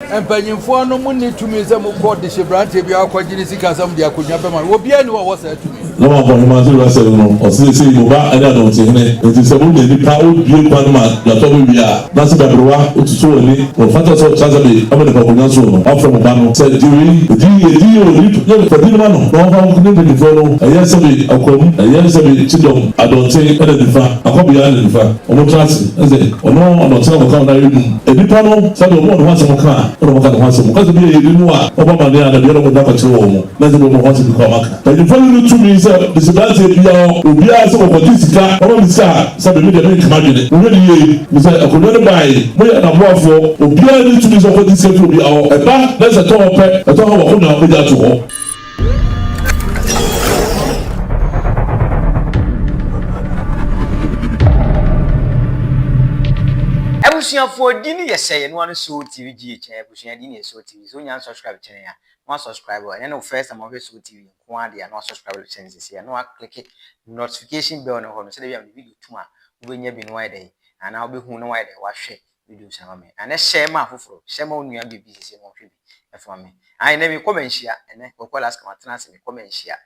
Mpanyimfoɔ no, monni tumi sɛ mokɔ dehyeberanteɛ bi akɔgye ne sika sɛ mode akonnwa bɛma no. Obiara nni hɔ a ɔwɔ saa tumi no. Na wɔabɔ hemaa sɛ wiase no, ɔse seesei mo ba ne adɔntehene, enti sɛ monya nnipa wobue kwan ma gyatɔ bɛwie a, na sɛ daberewa wototo w'ani, wɔmfata sɛ ɔtra sɛ de ama nipa akonnwa so no, wɔafrɛ mo ba no sɛ gye wei, di yɛ di yɛ o, di fa di no ma no, na ɔmfa ne mpanyimfoɔ no, ɛyɛ sɛbe Akwam, ɛyɛ sɛbe Kyidɔm, Adɔnten ɛna Nifa, Akɔbea ɛna Nifa. Wɔtra ase na sɛ ɔno ɔnɔtena wɔka wɔn ayɛ num nnipa no sɛdeɛ wɔn ne ho asɛm ka a ɛna wɔka ne ho asɛm wɔka sɛ bi yɛ yɛni mu a wɔbɔ amaneɛ a na deɛ na wɔde akɔkyerɛ wɔn mo na sɛ bi wɔn ho asɛm bi kɔ a wɔaka mpanyinfoɔ no no tumi sɛ desiberanteɛ biara obiara sɛ wɔkɔgye sika wɔma me sika a sɛ me deɛ menka m'adwene mohwɛ ne yie me sɛ akonnwa no bae moyɛ n'aboafoɔ obiara ne tumi sɛ ɔkɔgye sika firi obiara hɔ ɛba na sɛ ɛtɔ hɔ pɛ ɛtɔ hɔ wɔakonnwa mogya ato hɔ. Abusuafoɔ din yɛ sɛ yɛn ano Soul TV GH abusua din yɛ Soul TV so nya subscribe kyɛn ya na subscribe ɛnyɛ no first time ɔhwɛ Soul TV nko ara deɛ na subscribe kyɛn sisi ya na wa click notification bell no hɔ no sɛdeɛ bi a video tum a wobɛnya bi no wayɛ dɛ anaa wobɛhu na wayɛ dɛ wahwɛ video sɛ ma me anɛ hyɛ ma afoforɔ hyɛ ma onua bi bi sisi ma ɔhwɛ bi ɛfa me ayi nɛ mekɔ manhyia ɛnɛ kɔkɔ last kama tena ase mekɔ manhyia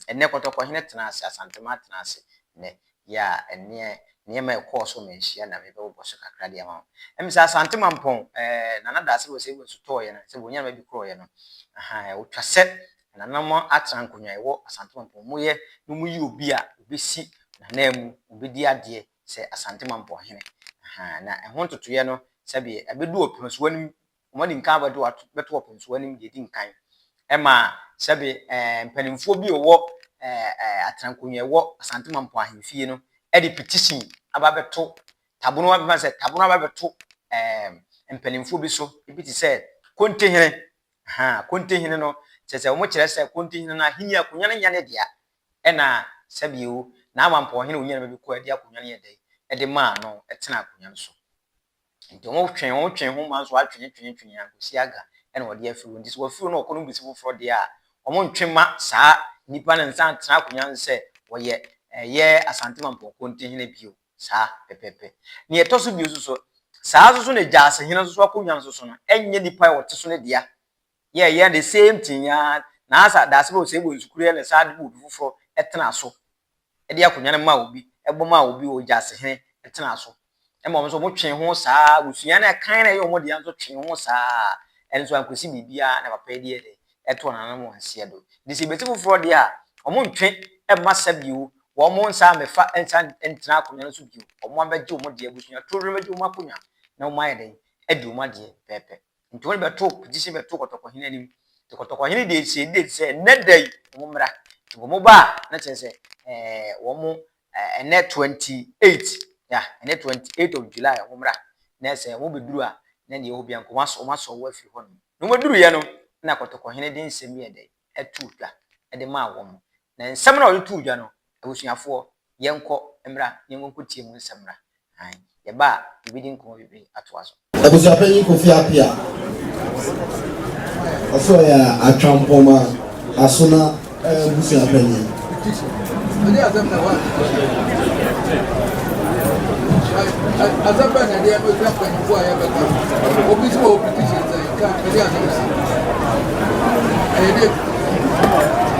ɛnɛ kɔtɔkɔ hene tena ase asantema tena ase nɛ yɛ a ɛneɛ nneɛma ɛkɔɔ so manhyia na mebɛbobɔ so kakra de ama wo. Ɛmi sɛ asantema mpɔn ɛɛ nana daase wɔ sɛ ewu nso tɔɔyɛ no sɛ wɔnyɛ ma bi korɔɔyɛ no ahan wotwa sɛ nananom atena nkonnwa ɛwɔ asantema mpɔn mo yɛ na mo yi obi a obesi nanan mu obedi adeɛ sɛ Asante Mampɔnhene. Ahaa, na ɛho ntotoeɛ no, sɛdeɛ ɛbɛdu ɔpɛnsoɔ anim, wɔadi nkan abɛto ato bɛto ɔpɛnsoɔ anim deɛ ɛdi nkan. Ɛma sɛbe ɛɛ mpanimfoɔ bi a wɔwɔ ɛɛ ɛɛ atenankonnwa ɛwɔ Asante Mampɔn ahemfie no de petition aba abɛto tabono abɛma sɛ tabono aba abɛto ɛɛ mpanimfoɔ bi so, ebi te sɛ Kontihene. Ahaa, Kontihene no, kyerɛ sɛ wɔkyerɛ sɛ Kontihene no ahenni akonnwa no nyɛ ne dea. Ɛna sɛbio n'amampɔnhene a onyina baabi kɔɔ de akonnwa no yɛ dɛn de maa no tenaa akonnwa no so. Nti wɔn twe wɔn twe ho ma nso atwe twe twe ankosi aga ɛna wɔde afiri hɔ. Nti sɛ wɔafiri hɔ na wɔkɔ no besi foforɔ deɛ a, wɔn ntwe ma saa nipa no nsa ntena akonnwa no sɛ wɔyɛ ɛyɛ Asante Mampɔn Kontihene bio. Saa pɛpɛpɛ. Nea ɛtɔ so bio nso so, saa nso so na Gyaasehene nso so akonnwa nso so no, ɛnyɛ nipa a wɔte so no dea. Yɛ yɛ the same thing ara na asa daase bɛ osei bɔ nsukuru yɛ na saa de obi foforɔ tena so de akonnwa no ma obi ɛbɔ ma obi wɔ gyaase hene tena so ɛma wɔn nso wɔn twe ho saa abusua no ɛkan na ɛyɛ wɔn deɛ nso twe ho saa ɛno nso ankosi biribiara na papa yi deɛ de ɛto nananom wɔn nseɛ do de sɛ ebesi foforɔ deɛ a wɔn ntwe ɛma sa bio wɔn nsa amɛfa nsa ntena akonnwa no so bio wɔn abɛgye wɔn deɛ abusua toro bɛgye wɔn akonnwa na wɔn ayɛ dɛn adi wɔn adeɛ pɛpɛpɛ. Nti wɔde bɛto petition bɛto kɔtɔkɔhene anim. Nti kɔtɔkɔhene deɛ esie deɛ sɛ ɛnɛ da yi wɔn mmra. Nti wɔn ba a na kyerɛ sɛ ɛɛ wɔn ɛnɛ 28 ya ɛnɛ 28 of July wɔn mmra. Na sɛ wɔn bɛduru a na deɛ ɛwɔ bia nka wɔn asɔ wɔn asɔ wɔn afiri hɔ nom. Na wɔn aduru yɛ no na kɔtɔkɔhene de nsɛm bi yɛ dɛ ɛtoo dwa ɛde maa wɔn. Na nsɛm na ɔde too dwa no abusuafoɔ yɛnkɔ mmra na yɛnkɔ nkɔtie mu nsɛm mmra. Ae, yɛba a, yɛbɛdi nkɔmmɔ bebree atoa so. Abusuapanyin Kofi Appiah, ɔsɛ ɔyɛ Atwampɔma Asona abusuapanyin.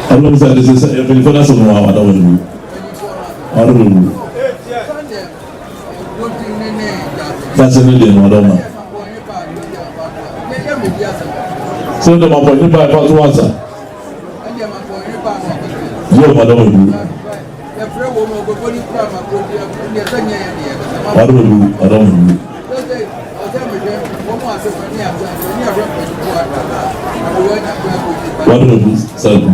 Ɛno sɛ de sɛ mpanyinfoɔ no asɛm no wa wada wɔn mu ɔno bɛ wu sase no deɛ no ɔdɔ ma sɛ ɔdɔ ma pɔ nipa ɛfa so wasa yɛ ɔmo ɔdɔ ma wu ɔdɔ ma wu ɔdɔ ma wu. Wɔde bɛ bu sɛ bu.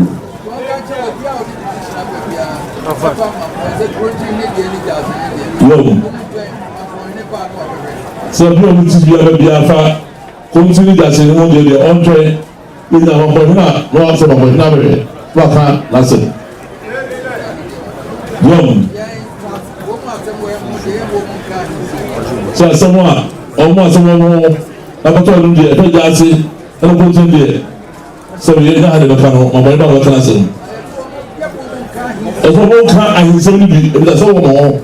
Yom. Sɛ bi ɔmo ti bia bɛ bia fa konti ne gyase ne ho deɛ deɛ ɔntwɛn yɛnya mampɔhene a na wafrɛ mampɔhene abɛhwɛ na waka n'asɛm. Yom. Sɛ asɛm a ɔmo asɛm ɔmo ho ɛkɔtɔ ɛno deɛ ɛfɛ gyase ɛne konti deɛ Sɛ meyɛ na ade bɛka no, ma bɔne ba bɛka n'asɛm. Ɛsɛ wɔn ka ahensɛm no bi, ebisa sɛ wɔn ho.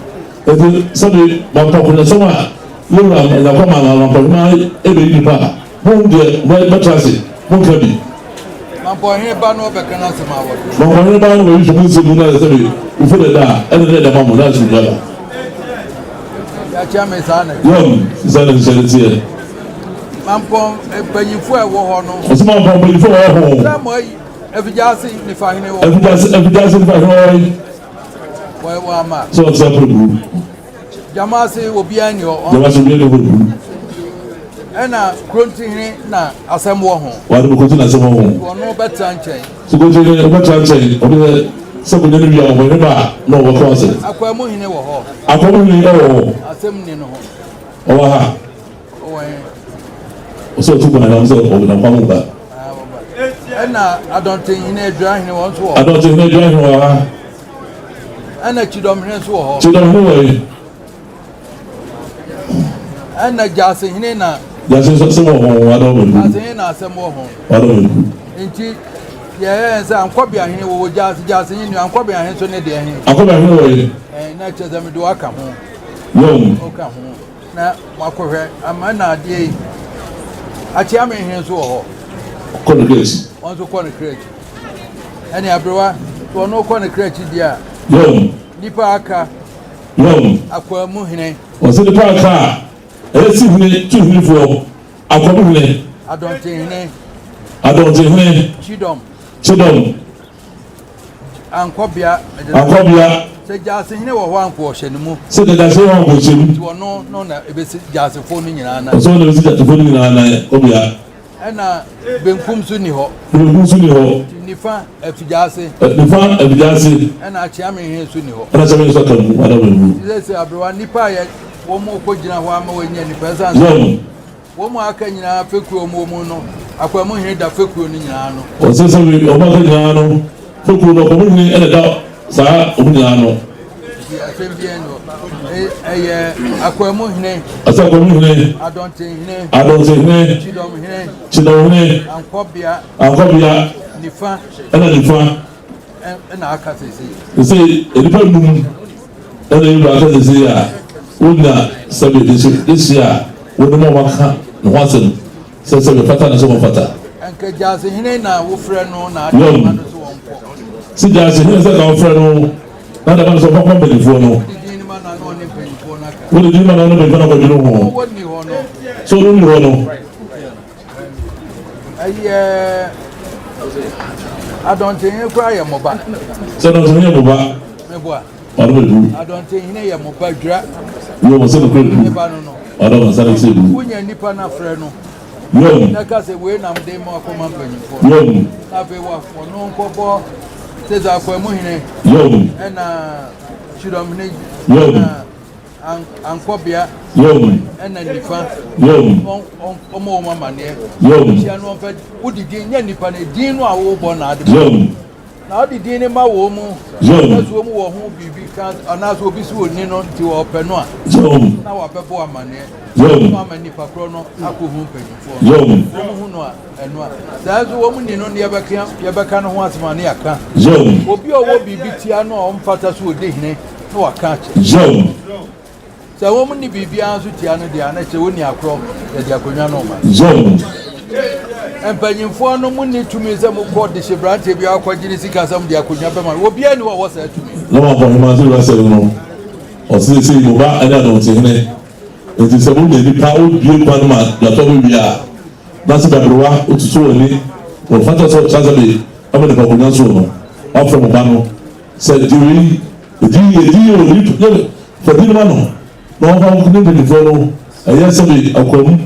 Eti sɛbi mampɔkonyasɛm a yɛwura nyakɔ ma mampɔhema ebeyi nipa a. Mo deɛ mɛtra ase, monka bi. Mampɔnhene ba no ɔbɛka n'asɛm a wɔde. Mampɔnhene ba no bɛhwehwɛ mo nsɛm mu na sɛ me mfo dada a, ɛna ne ɛda ma mo na asomdwoe aba. Yɛakyea me saa na. Yɔn, saa na nhyɛ no teɛ. Mampɔn mpanyinfoɔ a ɛwɔ hɔ no. Ɔsɛ mampɔn mpanyinfoɔ a ɛwɔ hɔ. Sɛ mo ayi Afigyase nifa hene wɔ. Afigyase afigyase nifa hene wɔ yi. Wɔ wɔ ama. Sɛ ɔte apɛ bu. Gyamaase obiara ni hɔ. Gyamaase obiara ni hɔ bu. Ɛna Kurontihene na asɛm wɔ ho. Wɔde mo kɔnti na asɛm wɔ ho. Ɔno bɛtra nkyɛn. So kɔnti no bɛtra nkyɛn ɔde sɛ sɛ kɔnya no wia ɔbɔ ne ba a na ɔbɛkɔ ase. Akwamu hene wɔ hɔ. Akwamu hene wɔ hɔ. Asɛm ni no ho. Ɔwɔ ha. Ɔwɔ he. Ɔsɛ ɔtu kwan nam sɛ ɔnam kwan mu ba. Ɛna Adɔntenhene Adwira hene wɔn nso wɔ hɔ. Adɔntenhene Adwira hene wɔ ha. Ɛna Kyidɔmhene nso wɔ hɔ. Kyidɔmhene wɔ yi. Ɛna Gyasehene na. Gyase nso asɛm wɔ ho wadɔ wɔn adu. Gyasehene na asɛm wɔ ho. Wadɔ wɔn adu. Nti yɛyɛ sɛ Ankɔbea hene wɔwɔ Gyase Gyasehene nua Ankɔbea hene nso ne deɛ he. Ankɔbea hene wɔ yi. Ɛɛ na kyerɛ sɛ mede waka ho. Yɔm. Ɔka ho na wakɔhwɛ ama na adeɛ yi. Akyeame hene nso wɔ hɔ. Kɔ ne kra akyi. Wɔn nso kɔ ne kra akyi. Ɛne aberewa sɛ ɔno kɔ ne kra akyi deɛ a. Yɔm. Nipa aka. Yɔm. Akwaamu hene. Ɔsɛ nipa aka a ɛyɛ si hene tu henefoɔ Akwaamu hene. Adɔnten hene. Adɔnten hene. Kyidɔm. Kyidɔm. Ankɔbea. Ankɔbea. Sɛ gyaase hene wɔ hɔ anko ɔhyɛ ne mu. Sɛ gyaase hene wɔ anko ɔhyɛ mu. Nti ɔno no na ebesi gyaasefoɔ no nyinaa nan. Ɔsɛ ɔno na ebesi gyaasefoɔ no nyinaa nan kɔbea. Ɛna benkum nso ni hɔ. Benkum nso ni hɔ. Nti nifa afigyaase. Nifa afigyaase. Ɛna akyeame hene nso ni hɔ. Ɛna akyeame nso aka mu adam emu. Nti sɛ sɛ aberewa nipa a yɛ wɔn kɔ gyina hɔ ama wɔanya nipa ɛsan sɛ. Wɔn a aka nyinaa fekuo a wɔwɔ mu no, Akwamu hene da fekuo no nyinaa ano. Ɔsɛ sɛ wɔn a aka nyinaa no, fekuo no, Akwamu hene na ɛda saa wɔn nyinaa ano. Nti asɛm biara nni hɔ. Ɛyɛ Akwamu hene. Ɔsɛ Akwamu hene. Adɔnten hene. Adɔnten hene. Kyidɔm hene. Kyidɔm hene. Ankɔbea. Ankɔbea. Nifa. Ɛna nifa. Ɛna aka sese. Sese nnipa num ɛna ewura aka sese a wonya sɛbi dehye a wɔn mu a wɔaka ne ho asɛm sɛ sɛbi fata ne sɛ wɔn fata. Nka gyasehene na wofrɛ no na ade ama no so wɔn kɔ. Si gyasehene sɛ ka wofrɛ no na ade ama no so wɔn kɔ mpanyinfoɔ no. Wode din no ma na ɔne mpanyinfoɔ no aka. Wode din ma na ɔne mpanyinfoɔ no akɔdwene ho. Wɔn ni hɔ no. So wɔn ni hɔ no. Ɛyɛ adɔntenhene koraa yɛ mo ba. Sɛ adɔntenhene yɛ mo ba. Meboa. Ɔno bɛ du. Adɔntenhene yɛ mo ba dwira. Yɛ wɔ sɛ nokora du. Ne ba no no. Ɔno wɔ nsa ne sɛ du. Wonya nipa no afrɛ no. Yom. Na ka sɛ wei nam de ma akɔma mpanyinfoɔ. Yom. Na afei wa ɔno nkɔbɔ sɛ sɛ akwamu hene. Yom. Ɛna kyidɔm hene. Yom. Ɛna Ankɔbea Yom. ɛna nifa. Yom. Ɔmɔ wɔn amaneɛ. Yom. Hyia no ɔmfɛ wodi din nyɛ nipa no din no a wobɔ na ade. Yom. Na wode din no ma wɔn mu. Yom. Na so wɔn wɔ ho biribi ka anaasɛ obi so onni no nti ɔpɛ no a. Yom. Na wabɛbɔ amaneɛ. Yom. Na ama nipa korɔ no akɔhu mpanyinfoɔ no. Yom. Wɔn hu no a ɛno a. Saa nso wɔn ni no ne yɛbɛka yɛbɛka no ho asɛm a ne yɛaka. Yom. Obi a ɔwɔ biribi tia no a ɔmfata so ɔdi hene na waka akyerɛ. Yom. Sɛ wɔn ni biribiara nso tia no deɛ a na kyerɛ wɔn akorɔ yɛde akonnwa no ma. Yom. Mpanyinfoɔ no mo ni tumi sɛ mo kɔ de hyɛ branteɛ bi akɔgye ne sika sɛ mo de akonnwa bɛma no obiara ni hɔ a ɔwɔ saa tumi. Na wɔn akɔhema sɛ wura sɛm no ɔsɛ sɛ mo ba ɛne adɔntehene nti sɛ mo nya nipa obie kwan ma yàtɔ bɛ wie a na sɛ daberewa otutu wɔn ani wɔn fata sɛ ɔtra sɛ de ɛma nipa akonnwa so no wafrɛ mo ba no sɛ gye wei Edi edi yɛ wɔ ne ne fa bi ma no na ɔmfa ne mpanyinfoɔ no ɛyɛ sɛbi akwamu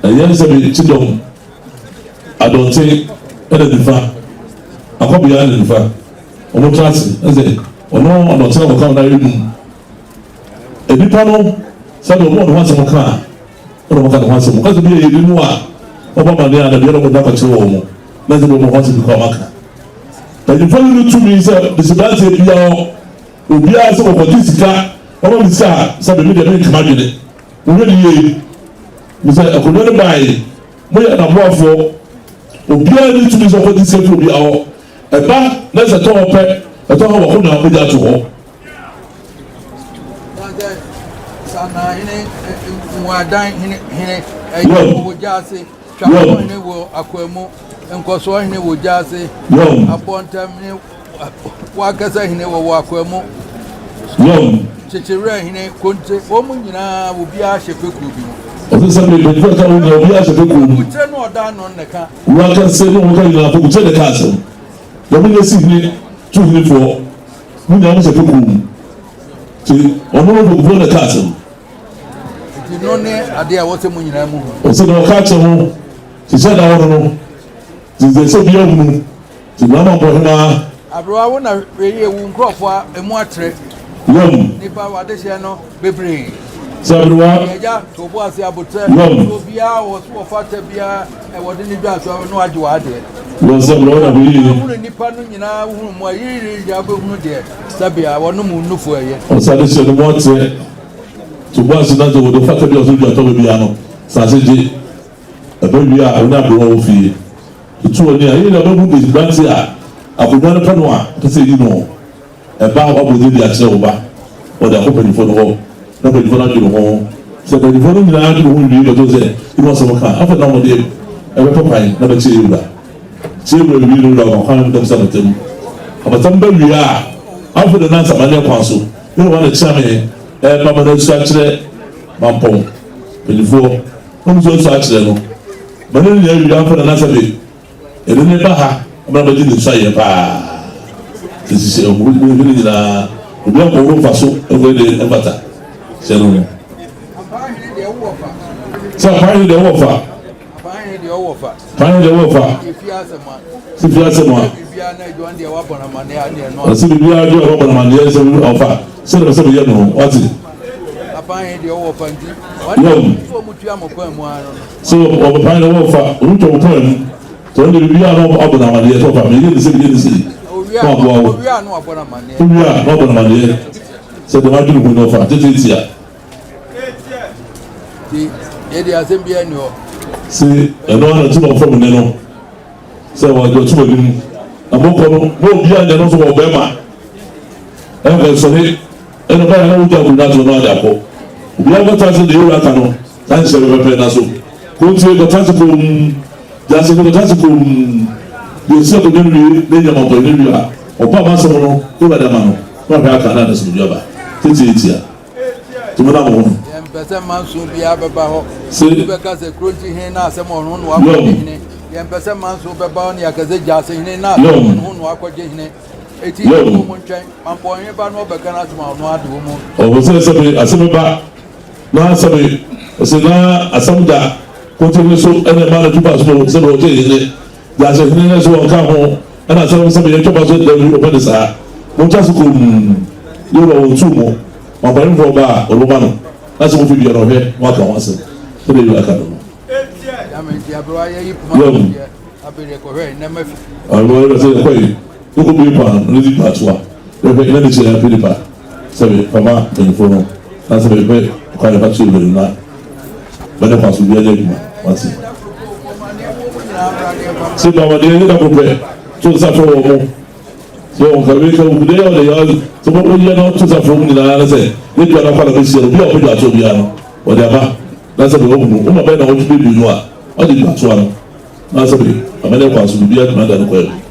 ɛyɛ sɛbi kyidɔm adɔnten ɛna nifa akɔbea ɛna nifa wɔn tra ase ɛsɛ ɔno adɔnten a wɔka wɔn ayɛ num nipa no sɛbi ɔmo wɔn ho asɛm ka a ɛna wɔn ka ne ho asɛm kasa bi yɛ yɛ mu a ɔba ma ne a na deɛ ɛna wɔn da kɔkyerɛ wɔn mo na sɛ wɔn ho asɛm bi kɔ ɔmo aka. Mpanyimfoɔ no ne tumi sɛ mese danseɛ biara hɔ obiara sɛ wɔkɔgye sika wɔma me sika a sɛ me deɛ menka m'adwene mohwɛ ne yie mesɛ akonnwa no bae moyɛ n'aboafoɔ obiara ne tumi sɛ ɔkɔgye sika fi obiara hɔ ɛba na sɛ ɛtɔ hɔ pɛ ɛtɔ hɔ wakonnwa mogya ato hɔ. Sanahene, Nwadan hene, hene, ɛyɛ ɔwɔ gya ase. Twapɔn hene wɔ Akwamu, Nkɔsoɔ hene wɔ Gyaase, Abɔntam ne Wankasa hene wɔ wɔ Akwamu, Kyekyewerɛ hene, Konte, wɔn nyinaa obiara hyɛ fekuo bi mu. Ɔsɛ sɛ mpanyinfoɔ ɛka wɔn nyinaa obiara hyɛ fekuo mu. Fekukyerɛ no ɔda ano na ɛka. Wankasa ne wɔn ka nyinaa fekukyerɛ na ɛka asɛm. Deɛ mo nyɛ si hene tu henefoɔ mo nyinaa mo hyɛ fekuo mu. Ti ɔno no fekufoɔ na ɛka asɛm. Nti no ne adeɛ a ɛwɔ sɛ mo nyinaa mu hu. Ɔsɛ na ɔka kyerɛ mo hyehyɛ da hɔ no no nti sɛ sɛ obiara hunu nti na ama mpɔhemaa. Aberewa wo na hwɛ yie wo nkurɔfoɔ a emu atrɛ. Yam. Nipa w'adehyeɛ no bebree. Sɛ aberewa. Agya to bo ase abotrɛ. Yam. Obiara wɔ so wɔfata biara ɛwɔde ne dwa so na wagye w'adeɛ. Wɔ sɛ aberewa na hwɛ yie. Wohunu nipa no nyinaa wohunu mu a yiri yiri wobɛhunu deɛ sɛbea wɔnom nufoɔ ɛyɛ. Ɔsɛ adehyeɛ no mu atrɛ. To bo ase na dze wo do fata bi a ɔsɛ dua tɔ baabiara no, saase gye. Ɛba wie a, wo ne aberewa wɔ fie. Toto w'ani a, yɛn nyinaa bɛhu aberante a akonnwa no pɛ no a ɔpɛ sɛ eyi no. Ɛba a, woabɔ din de akyerɛ wo ba. Ɔde akɔ mpanyimfoɔ no hɔ, na mpanyimfoɔ no adwene ho. Sɛ mpanyimfoɔ no nyinaa dwene ho wie bɛto sɛ yɛn asɛm ka a, afei na wɔde ɛbɛpɛ kwan na bɛkyerɛ yɛn wura. Kyerɛ wura wie no, wura ɔma kwan na bisa abatam. Abatam ba wie a, afei na nansa amanneɛ kwan so, ne na wɔde kyerɛ me. Ɛreba ma no asu akyerɛ mampɔn mpanyinfoɔ na ɔmo nso asu akyerɛ no ma ne nyinaa wie anfa na n'asɛm de ɛde ne ba ha ama na bɛgye ne nsu ayɛ paa sɛ sisi ɛho ne ne nyinaa obi akɔworo nfa so ɛfɛ de ɛfata sɛ no no sɛ apaa ne deɛ wɔ fa. Paa deɛ ɔwɔ fa. Paa deɛ ɔwɔ fa. Efi asɛm a. Sifi asɛm a. Biribiara na adwa deɛ wabɔ no amaneɛ a neɛ no. Ɔsi biribiara deɛ wabɔ no amaneɛ sɛ ɔfa sɛ na sɛ meyɛ no wate. Apaa deɛ ɔwɔ fa nti. Yom. Sɛ ɔmo tua mo kwan mu ara no. Sɛ ɔbɛ paa deɛ ɔwɔ fa ɔmo tua mo kwan mu. Sɛ ɔno deɛ biribiara na ɔbɔ no amaneɛ sɛ ɔfa meyɛ ne sɛ meyɛ ne sɛ. Na waboa wo. Owia na wabɔ no amaneɛ. Owia na wabɔ no amaneɛ sɛ deɛ wadwene ho na ɔfa tete tia. Nti yɛde asɛm biara nni hɔ. Se ɛno ara na tum ɔfam nnɛ no, sɛ wɔde ɔtum anim, na mokɔ no, mo obiara nyɛ no nso wɔ bɛrima. Ɛnkɔ nsɔre, ɛna ɔbɛyɛ na wogya akonnwa ato no ade akɔ. Obiara kɔtra ase deɛ ewura aka no, saa nhyehyɛ pɛpɛpɛ na so. Kontie kɔtra ase komm, gyase no kɔtra ase komm, deɛ ɔsi akonnwa no wie na enya mampɔn no wie a, ɔba ma asɛm no, ewura de ama no, na wahwɛ aka na anasomdwe aba. Tetiatia. Tumi na mo ho. Yɛmpɛ sɛ manso biara bɛba hɔ. Se. Obi bɛka sɛ Kuronti hene na asɛm ɔno na wakɔgye hene. Yɛmpɛ sɛ manso bɛba hɔ ne yɛaka sɛ Gyaase hene na asɛm ɔno na wakɔgye hene. Eti yɛn mu ntwɛn. Mampɔn hene ba no ɔbɛka n'asɛm a ɔno ade wɔ mu. Ɔwɔ sɛ sɛbe asɛm ba na sɛbe ɔsɛ na asɛm da Kuronti hene so ɛna ɛma no tupa so sɛbe ɔgye hene. Gyasi hene no so ɔnka ho ɛna asɛm no sɛ meyɛ twaba so dabi ɔpɛ ne saa montwa so komm yɛ wura wɔntuu mo ma ɔpanimfoɔ ba a ɔde bɛma no na sɛ mofi dua no ɔhwɛ na waka ho asɛm sɛdeɛ wura ka no no. Yam. Aberewa yɛ sɛ yɛkɔ yi wokɔ bie paa no ne di paatoa yɛhwɛ na ne kyerɛ yɛapɛ nipa sɛbe fama mpanyinfoɔ no na sɛbe hwɛ kwan yɛfa kyerɛ wura no na Bɛde kwan so biara nyɛ adwuma. Wate? Sɛ bɔ amadeɛ ne dako pɛ, to nsa frɛ wɔn mo. Sɛ wɔn ka wei ka wo deɛ ɔde yɛ sɛ wɔn wɔyɛ no to nsa frɛ wɔn nyinaa ne sɛ ne dua no akɔ na bɛhyia no obi a ɔpɛ dwa atoɔ biara no wɔde aba na sɛ bɛ wɔn mu wɔn ma bɛyɛ na wɔtwe bɛbi no a ɔde dwa atoa no na sɛ bɛ amane kwan so biribiara tumi ada no kwan mu.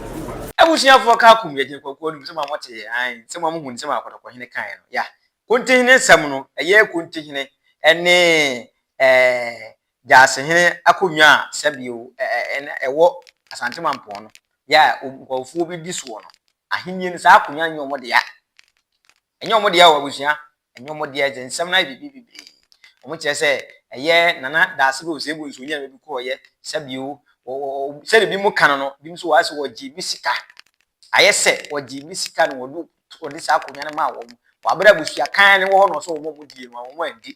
Abusuafoɔ ka kum yɛgyina kwakuo no mu sɛ mo a mote yɛ ae sɛ mo a mohu nsɛm a kɔtɔkɔhene kaeɛ no ya Kontihene nsɛm no, ɛyɛ Kontihene ne Gyaasehene akonnwa a sɛbio ɛwɔ Asante Mampɔn no, yɛ a nkurɔfoɔ bi di soɔ no, ahennie no, saa akonnwa no nyɛ wɔn dea. Ɛnyɛ wɔn dea wɔ abusua, ɛnyɛ wɔn dea, sɛ nsɛm no ayɛ biribi bebree. Wɔn kyerɛ sɛ ɛyɛ Nana Daase bi Osei Bonsu Onyame bi kɔɔyɛ sɛbio, sɛdeɛ bi mo ka no no, bi nso wɔ asɛ wɔgye bi sika. Ayɛ sɛ wɔgye bi sika na wɔde wɔde saa akonnwa no maa wɔn. Wɔ abere abusua kan no wɔ hɔ na ɔsɛ wɔn a wɔdie no wɔn andi.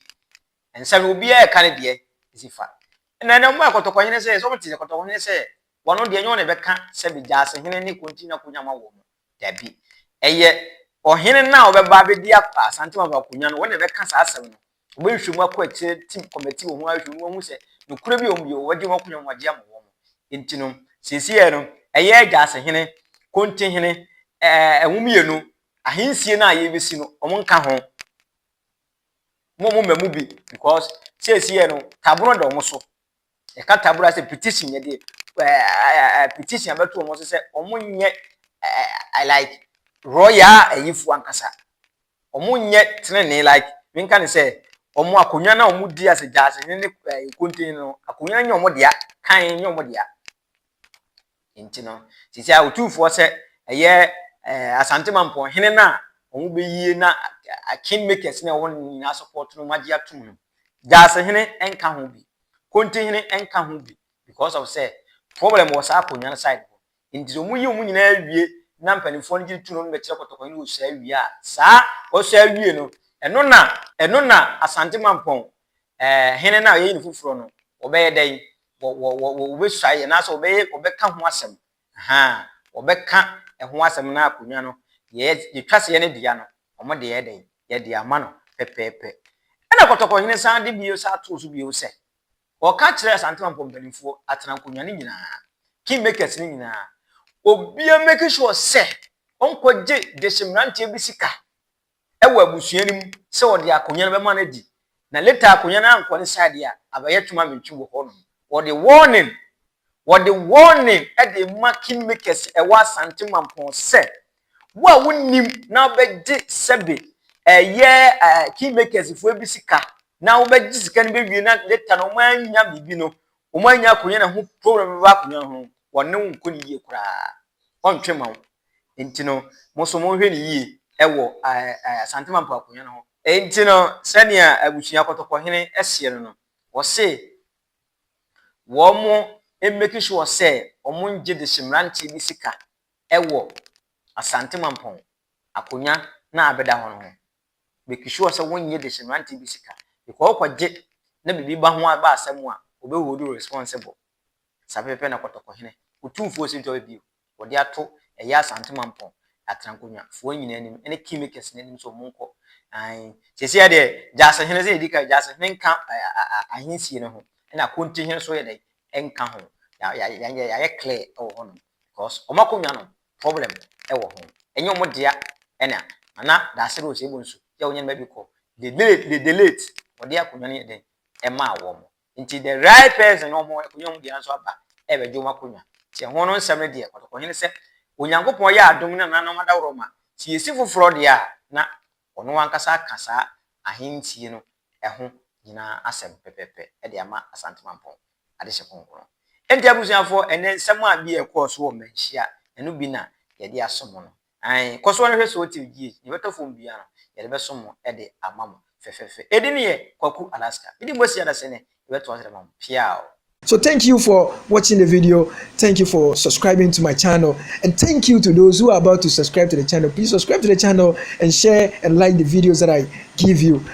Nsɛm no obiara ɛka ne deɛ si fa. Ɛna ɛna wɔn akɔtɔkɔhene sɛ sɛ wɔn te kɔtɔkɔhene sɛ wɔn deɛ nyɛ wɔn na ɛbɛka sɛ bi gyaase hene ne konti akonnwa ma wɔn. Dabi. Ɛyɛ ɔhene no a ɔbɛba abɛdi Asante Mampong akonnwa no wɔn na ɛbɛka saa asɛm no. Wɔbɛhwehwɛ mu akɔ akyire ti kɔmɛti wɔ ho ahwehwɛ mu ahu sɛ nokorɛ bi wɔ mu bio wɔgye wɔn akonnwa mu wɔagye ama wɔn. Nti no seesei no ɛyɛ gyaase hene, konti hene, ɛɛ ɛho mmienu ahensie no a yɛbɛsi no wɔn nka ho. Mo mo mma mu bi because seesei no tabono da wɔn so. Yɛka taboro sɛ petition, yɛde petition abɛto wɔn so sɛ wɔn nyɛ like royal ayifoɔ ankasa, wɔn nyɛ tenenee. Like menka ne sɛ wɔn akonnwa na wɔn di ase gyaase ne konten no, akonnwa nyɛ wɔn dea, kan nyɛ wɔn dea. Nti no sisi a Otumfoɔ sɛ ɛyɛ Asante Mampɔn hene no a wɔn bɛyie na king makers na ɛwɔ no nyinaa support no, wɔn agye atum no, gyaase hene nka ho bi, konten hene nka ho bi, because of sɛ problem wɔ saa akonnwa no side hɔ. Nti sɛ wɔn yi wɔn nyinaa wie na mpanimfoɔ no gye tu no bɛkyerɛ Kɔtɔkɔ hene wɔ awie a, saa wɔsɔ awie no, ɛno na Asante Mampɔn hene no a yɛyi no foforɔ no, wɔbɛyɛ dɛn? Wɔ wɔ wɔ wɔbɛsuae anaasɛ wɔbɛka ho asɛm haa, wɔbɛka ɛho asɛm na akonnwa no yɛ yɛtwa sɛ yɛ ne dea no, wɔn de yɛ dɛn, yɛde ama no pɛpɛɛpɛ. Ɛna Kɔtɔkɔ hene san de bio san ato so bio sɛ ɔka kyerɛ Asante Mampɔn mpanimfoɔ atena nkonnwa no nyinaa, king makers no nyinaa, obiara make sure sɛ ɔnkɔgye dehye mmeranteɛ bi sika ɛwɔ abusua no mu sɛ ɔde akonnwa no bɛma no adi, na later akonnwa no ankɔ ne side a, abɛyɛ twoma mentwi wɔ hɔ nom. Wɔde warning ɛde ma king makers ɛwɔ Asante Mampɔn sɛ wo a wonim na wobɛgye sɛbe ɛyɛ king makers foɔ bi sika na wobɛgye sika no bɛwie na later no wɔn anya biribi no, wɔn anya akonnwa na ho problem bɛba akonnwa ho, wɔne wo nkɔ ne yie koraa, wɔntwe ma wo. Nti no mo nso monhwɛ ne yie ɛwɔ ɛɛ ɛɛ Asante Mampɔn akonnwa no ho. Nti no sɛnea abusua Kɔtɔkɔhene ɛseɛ no, wɔse wɔn make sure sɛ wɔn ngye de hyɛ mmeranteɛ bi sika ɛwɔ Asante Mampɔn akonnwa na abɛda hɔ no ho. Make sure sɛ wɔnyɛ de hyɛ mmeranteɛ bi sika, because ɔkɔgye na biribi ba ho aba asɛm a, ɔbɛ hold responsible. Saa pɛpɛ na Kɔtɔkɔhene Otumfoɔ si ntɔ bio wɔde ato ɛyɛ Asante Mampɔn atenankonnwafoɔ nyinaa anim ɛne king makers n'anim sɛ wɔn nkɔ ayi sisi deɛ gyaasehene sɛ yɛdi ka gyaasehene nka ahensie no ho, ɛna kontihene nso yɛ dɛ ɛnka ho. Yɛayɛ clear ɛwɔ hɔnom because wɔn akonnwa no problem ɛwɔ ho, ɛnyɛ wɔn dea. Ɛna Nana Daasere Osei Bonsu yɛ wɔn nyɛnma bi kɔ the late wɔde akonnwa no yɛ dɛ ɛmaa wɔn. Nti the right person na wɔn akonnwa wɔn dea nso aba ɛbɛgye wɔn akonnwa. Nti ɛho no nsɛm no deɛ, Kɔtɔkɔhene sɛ Onyankopɔn yɛ adom na nananom adaworo ma sɛ yɛsi foforɔ deɛ a, na ɔno ankasa aka saa ahentie no ɛho nyinaa asɛm pɛpɛɛpɛ ɛde ama Asante Mampɔn adehyɛ kronkron. Nti abusuafoɔ, ɛnɛ nsɛm a bi ɛkɔɔ so wɔ Manhyia, ɛno bi na yɛde asom no. Ayi kɔ so no hwɛ sɛ wɔte gye yɛbɛtɔ fam bia no, yɛde bɛsom mo ɛde ama mo fɛfɛɛfɛ. Ɛdi ne yɛ Kwaku Alaska mede mo asi adasɛ ne yɛbɛtoa so de ma mo piao. So thank you for watching the video. Thank you for subscribing to my channel. And thank you to those who are about to subscribe to the channel. Please subscribe to the channel and share and like the videos that I give you.